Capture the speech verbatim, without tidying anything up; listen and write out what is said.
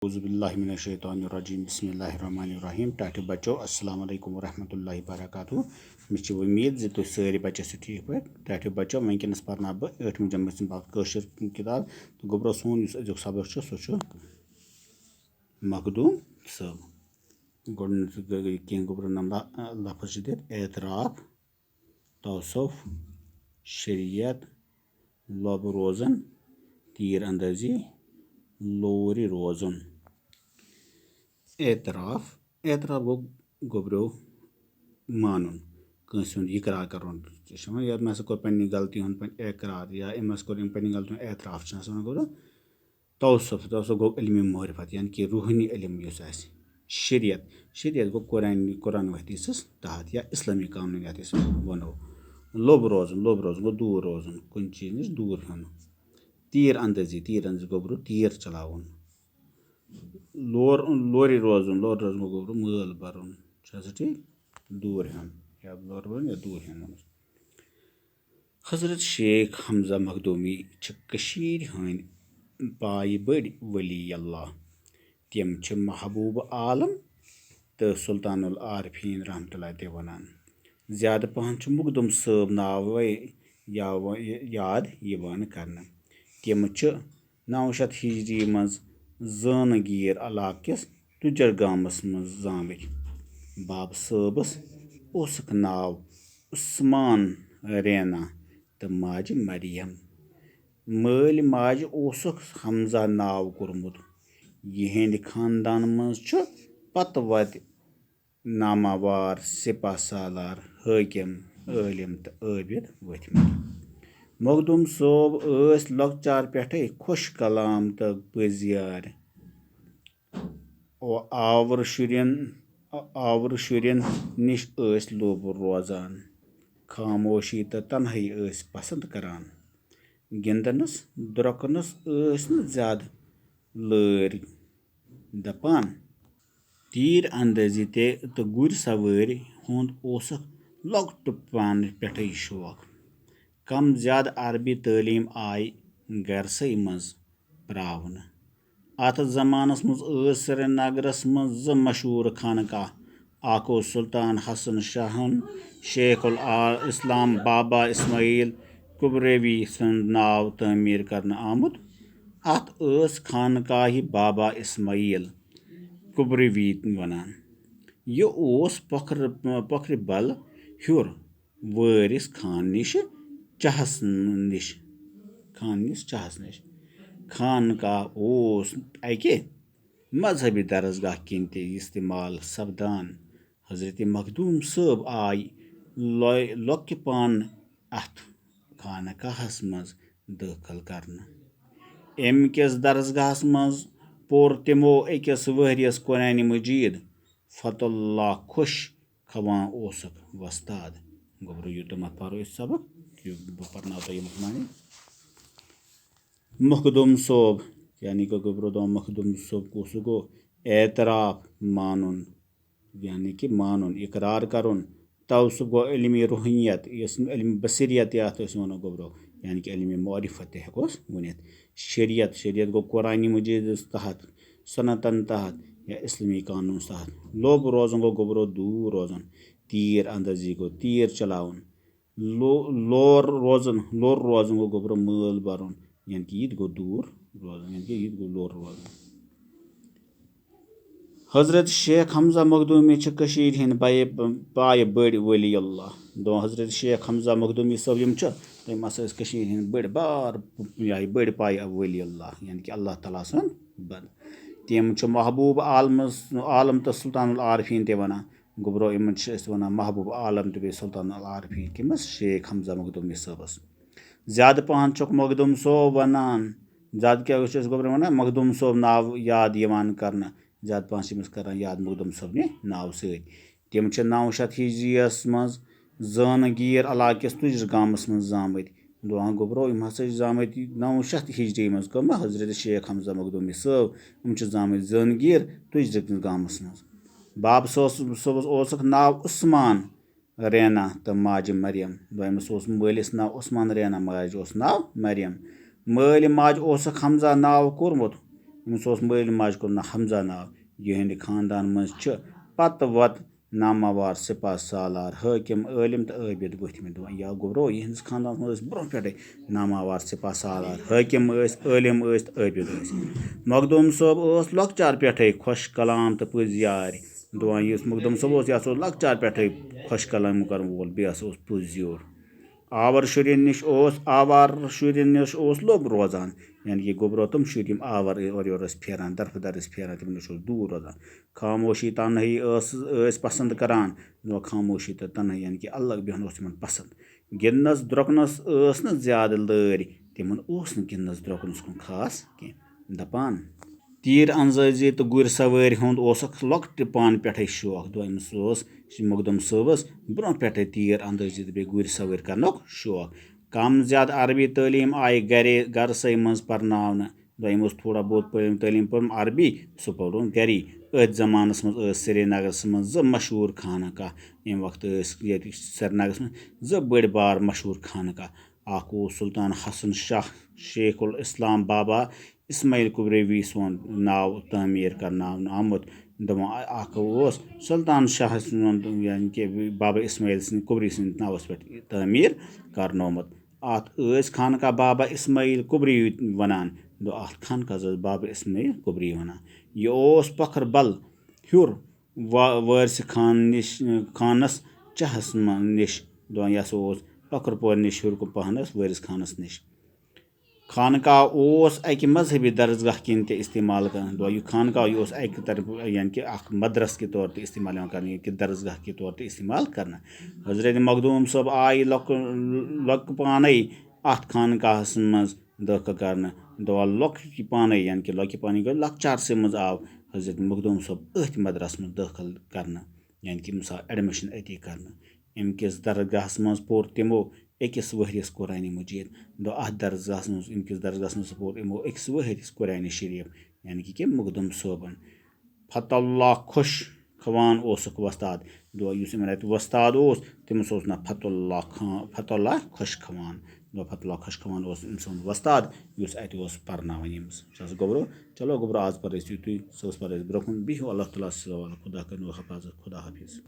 اعوذ باللہ من الشیطان الرجیم، بسم اللہ الرحمن الرحیم۔ ٹاٹھیو بچو، السلام علیکم ورحمۃ اللہ وبرکاتہ۔ مےٚ چھِ وۄمید زِ تُہۍ سٲری بچہٕ ٲسِو ٹھیٖک پٲٹھۍ۔ ٹاٹھیو بچو، وٕنکیٚنَس پرناو بہٕ ٲٹھمہِ جمٲژ ہٕنٛدِ باپتھ کٲشِر کِتاب۔ تہٕ گوٚبرو، سون یُس أزیُک سبق چھُ، سُہ چھُ مخدوٗم صٲب۔ گۄڈٕنیتھ گٔے کینٛہہ گوٚبرو نمبر لفظ چھِ دِتھ: اعتراف، توصف، شریعت، لۄبہٕ روزُن، تیٖر اندٲزی، لورِ روزُن۔ اعتراف، اعتراف گوٚو گوٚبرو مانُن، کٲنٛسہِ ہُنٛد اقرار کرُن۔ یہِ چھُ وَنان، یَتھ مےٚ ہسا کوٚر پننہِ غلطی ہُنٛد پن-، اقرار، یا أمۍ ہسا کوٚر أمۍ پننہِ غلطی ہُنٛد اعتراف، چھِ ہسا وَنان گوٚبرو۔ توصف، توصف گوٚو علمِ معرفت، یعنی کہِ روحٲنی علم یُس آسہِ۔ شریعت، شریعت گوٚو قرآن، قرآن حدیثس تحت یا اسلامی قانون یَتھ أسۍ وَنو۔ لوٚب روزُن، لوٚب روزُن گوٚو دوٗر روزُن، کُنہِ چیٖز نِش دوٗر ہیوٚن۔ تیٖر اندٲزی، تیٖر اندٲزی گوٚبرو تیٖر چلاوُن۔ لور، لورِ روزُن، لورِ روزُن گوٚبرو مٲل بَرُن۔ چھُ حظ ٹھیٖک؟ دوٗر ہیوٚن۔ یا لورِ بَرُن یا دوٗر ہیوٚن۔ حضرت شیخ حمزہ مخدومی چھِ کٔشیٖرِ ہٕنٛدۍ پایہِ بٔڑۍ ولی اللہ۔ تِم چھِ محبوب عالم تہٕ سلطان العارفین رحمتہ اللہ تہِ وَنان۔ زیادٕ پَہَن چھُ مخدوم صٲب ناوٕے یاو-، یاد یِوان کرنہٕ۔ تِم چھِ نَو شیٚتھ ہجری منٛز زٲنہٕ گیٖر علاقہٕ کِس تُجر گامَس منٛز زامٕتۍ۔ بابہٕ صٲبَس اوسُکھ ناو عثمان رینا تہٕ ماجہِ مریم۔ مٲلۍ ماجہِ اوسُکھ حمزہ ناو کوٚرمُت۔ یِہنٛدِ خاندان منٛز چھُ پتہٕ وتہِ ناماوار سپہ سالار، حٲکم، عٲلم تہٕ عٲبد ؤتھمٕتۍ۔ مخدوم صٲب ٲسۍ لۄکچار پٮ۪ٹھے خۄش کلام تہٕ پٔزیارِ۔ و آورٕ شُرٮ۪ن، آورٕ شُرٮ۪ن نِش ٲسۍ لوٚب روزان۔ خاموشی تہٕ تنہٲیی ٲسۍ پسند کران۔ گِنٛدنس، درۄکنس ٲسۍ نہٕ زیادٕ لٲرۍ دپان۔ تیٖر اندٲزی تہِ تہٕ گُرۍ سوٲرۍ ہُنٛد اوسُکھ لۄکٹہِ پانہٕ پٮ۪ٹھے شوق۔ کم زیادٕ عربی تعلیٖم آیہِ گرسے منٛز پراونہٕ۔ اتھ زمانس منٛز ٲس سرینگرس منٛز زٕ مشہوٗر خانقاہ۔ اکھ اوس سلطان حسن شاہن شیخ الاسلام بابا اسماعیل کبروی سُنٛد ناو تعمیٖر کرنہٕ آمُت۔ اتھ ٲس خانقاہہِ بابا اسماعیل کبروی ونان۔ یہِ اوس پۄکھرٕ، پۄکھرِ بل ہیوٚر وٲرِس خان نِش چاہس نِش، خان نِس چاہس نِش۔ خانقاہ اوس اکہِ مذہبی درسگاہ کِنۍ تہِ استعمال سپدان۔ حضرت مخدوم صٲب آیہِ لۄ-، لۄکٹہِ پانہٕ اتھ خانقاہس منٛز دٲخل کرنہٕ۔ امہِ کِس درسگاہس منٛز پوٚر تِمو أکِس ؤہرِیس قرآنِ مجیٖد۔ فتح اللہ خۄش خواں اوسُکھ وۄستاد۔ گوٚبرو، یوٗتاہ مت پرو أسۍ سبق، یہِ بہٕ پرناو تۄہہِ یہِ مُکمانٕے۔ مخدوم صٲب، یعنی کہ گوٚبرو دپان مخدوم صٲب کُس گوٚو؟ اعتراف، مانُن، یعنی کہ مانُن، اقرار کرُن۔ توصف گوٚو علمِ روحانیت، یُس علمِ بصیرت یتھ أسۍ ونو گوٚبرو، یعنی کہ علمِ معرفت تہِ ہیٚکوس ؤنِتھ۔ شریعت، شریعت گوٚو قرآنِ مجیدس تحت، سنتن تحت یا اسلامی قانونس تحت۔ لوٚب روزُن گوٚو گوٚبرو دوٗر روزُن۔ تیٖر اندٲزی گوٚو تیٖر چلاوُن۔ لو-، لور روزُن، لوٚر روزُن گوٚو گوٚبرو مٲل برُن، یعنی کہ یہِ تہِ گوٚو دوٗر روزُن، یعنی کہ یہِ تہِ گوٚو لوٚر روزُن۔ حضرت شیخ حمزہ مخدومی چھِ کٔشیٖرِ ہٕنٛدۍ بَیہِ، پایہِ بٔڑۍ ولی اللہ۔ دَپان حضرت شیخ حمزہ مخدومی صٲب یِم چھِ، تِم ہسا ٲسۍ کٔشیٖرِ ہٕنٛدۍ بٔڑۍ بار، یا یہِ بٔڑۍ پایہِ ولی اللہ، یعنی کہ اللہ تعالیٰ سُنٛد بنٛدٕ۔ تِم چھِ محبوب عالمس، عالم تہٕ سلطان العارفین تہِ وَنان۔ گوٚبرو، یِمن چھِ أسۍ وَنان محبوب عالم تہٕ بیٚیہِ سلطان العارفین کٔمِس؟ شیخ حمزہ مخدومی صٲبس۔ زیادٕ پَہَن چھُکھ مخدوم صٲب وَنان۔ زیادٕ کیٛاہ چھِ أسۍ گوٚبرٮ۪ن وَنان؟ مخدوم صٲب ناو یاد یِوان کرنہٕ۔ زیادٕ پَہَن چھِ أمِس کران یاد مخدوم صٲبنہِ ناوٕ سۭتۍ۔ تِم چھِ نَو شیٚتھ ہِجریَس منٛز زٲنہٕ گیٖر علاقہٕ کِس تُجرِ گامَس منٛز زامٕتۍ۔ دَپان گوٚبرو، یِم ہسا چھِ زامٕتۍ نَو شیٚتھ ہِجری منٛز۔ کَم؟ حضرت شیخ حمزہ مخدومی صٲب۔ یِم چھِ زامٕتۍ زٲنہٕ گیٖر تُجرِ گامَس منٛز۔ بابہٕ صٲبَس، صٲبَس اوسُکھ ناو عثمان رینا تہٕ ماجہِ مریم۔ دوٚیمِس اوس مٲلِس ناو عثمان رینا، ماجہِ اوس ناو مریم۔ مٲلۍ ماجہِ اوسُکھ حمزہ ناو کوٚرمُت۔ تٔمِس اوس مٲلۍ ماجہِ کوٚرمُت حمزہ ناو۔ یِہنٛدِ خاندان منٛز چھِ پتہٕ وتہٕ ناماوار سپاہ سالار، حٲکم، عٲلم تہٕ عٲبد وٕتھمٕتۍ۔ دپان، یا گوٚبرو، یِہنٛدِس خاندانس منٛز ٲسۍ برونٛہہ پٮ۪ٹھے ناماوار سپاہ سالار، حٲکم ٲسۍ، عٲلم ٲسۍ تہٕ عٲبد ٲسۍ۔ مخدوم صٲب اوس لۄکچار پٮ۪ٹھے خۄش کلام تہٕ پٔزۍ یارِ۔ دپان، یُس مخدوم صٲب اوس، یہِ ہسا اوس لۄکچار پٮ۪ٹھے خۄش کلام کرن وول، بیٚیہِ ہسا اوس پٔزۍ یور۔ آور شُرٮ۪ن نِش اوس، آوار شُرٮ۪ن نِش اوس لوٚب روزان، یعنی کہِ گوٚبرو تِم شُرۍ، یِم آور اورٕ یورٕ ٲسۍ پھیران، درفہٕ در ٲسۍ پھیران، تِمن نِش اوس دوٗر روزان۔ خاموشی تنہٲیی ٲس، ٲسۍ پسند کران۔ نو خاموشی تہٕ تنہٲیی، یعنی کہِ الگ بیہُن اوس تِمن پسند۔ گِنٛدنس درٛۄکنس ٲس نہٕ زیادٕ لٲرۍ، تِمن اوس نہٕ گِنٛدنس درٛۄکنس کُن خاص کینٛہہ۔ دپان، تیٖر اندٲزی تہٕ گُرۍ سوٲرۍ ہُنٛد اوسکھ لۄکٹہِ پانہٕ پٮ۪ٹھے شوق۔ دپان، أمِس اوس، یہِ مخدوم صٲبس برونٛہہ پٮ۪ٹھے تیٖر اندٲزی تہٕ بیٚیہِ گُرۍ سوٲرۍ کرنُک شوق۔ کم زیادٕ عربی تعلیٖم آیہِ گرے، گرسے منٛز پرناونہٕ۔ دپان، أمۍ اوس تھوڑا بہت پٔرمٕژ تعلیٖم، پٔرمٕژ عربی، سُہ پوٚرُن گری۔ أتھۍ زمانس منٛز ٲسۍ سرینگرس منٛز زٕ مشہوٗر خانقاہ۔ ییٚمہِ وقتہٕ ٲسۍ ییٚتہِ سرینگرس منٛز زٕ بٔڑۍ بار مشہوٗر خانقاہ۔ اکھ اوس سلطان حسن شاہ شیخ الاسلام بابا اسماعیل کبریوی سُنٛد ناو تعمیٖر کرناونہٕ آمُت۔ دپان، اکھ اوس سلطان شاہ سُنٛد، یعنی کہِ بابا اسماعیل سٕنٛدِ کبری سٕنٛدِ ناوس پٮ۪ٹھ تعمیٖر کرنومُت۔ اتھ ٲسۍ خانقاہ بابا اسماعیل کبری ونان۔ دو اتھ خانقاہس ٲس بابا اسماعیل کبری ونان۔ یہِ اوس پکھر بل ہیوٚر وا-، وٲرثِ خان نِش، خانس چاہس منٛز نِش۔ دپان، یہِ ہسا اوس پکھر پورِ نِش ہیوٚر کُن پہنس وٲرثِ خانس نِش۔ خانقاہ اوس اکہِ مذہبی درسگاہ کِنۍ تہِ استعمال کران۔ دپان، یہِ خانقاہ یہِ اوس اکہِ طرفہٕ، یعنی کہِ اکھ مدرسہٕ کہِ طور تہِ استعمال یِوان کرنہٕ، یعنی کہِ درسگاہ کہِ طور تہِ استعمال کرنہٕ۔ حضرت مخدوم صٲب آیہِ لۄکہٕ، لۄکہٕ پانے اتھ خانقاہس منٛز دٲخل کرنہٕ۔ دپان، لۄکہٕ پانے، یعنی کہِ لۄکہٕ پانے گوٚو لۄکچارسٕے منٛز آو حضرت مخدوم صٲب أتھۍ مدرسس منٛز دٲخل کرنہٕ، یعنی کہِ أمِس آو admission أتی کرنہٕ۔ أمۍ کِس درسگاہس منٛز پوٚر تِمو أکِس ؤہرِس قرآنِ مجیٖد۔ دو اتھ درسگاہس منٛز، أمۍ کِس درسگاہس منٛز پوٚر یِمو أکِس ؤہرِس قرآنِ شریٖف، یعنی کہِ کہِ مخدوم صٲبن۔ فتح اللہ خۄش خوان اوسُکھ وۄستاد۔ دو یُس یِمن اتہِ وۄستاد اوس، تٔمِس اوس ناو فتح اللہ خان، فتح اللہ خۄش خوان۔ دو فتح اللہ خۄش خوان اوس أمۍ سُنٛد وۄستاد، یُس اتہِ اوس پرناوان ییٚمِس۔ چھِ حظ گوٚبرو؟ چلو گوٚبرو، آز پرو أسۍ یُتُے، صُبحس پرو أسۍ برونٛہہ کُن۔ بِہِو اللہ تعالیٰ ہس حوالہٕ، خدا کٔرِنو حفاظت، خدا حافظ۔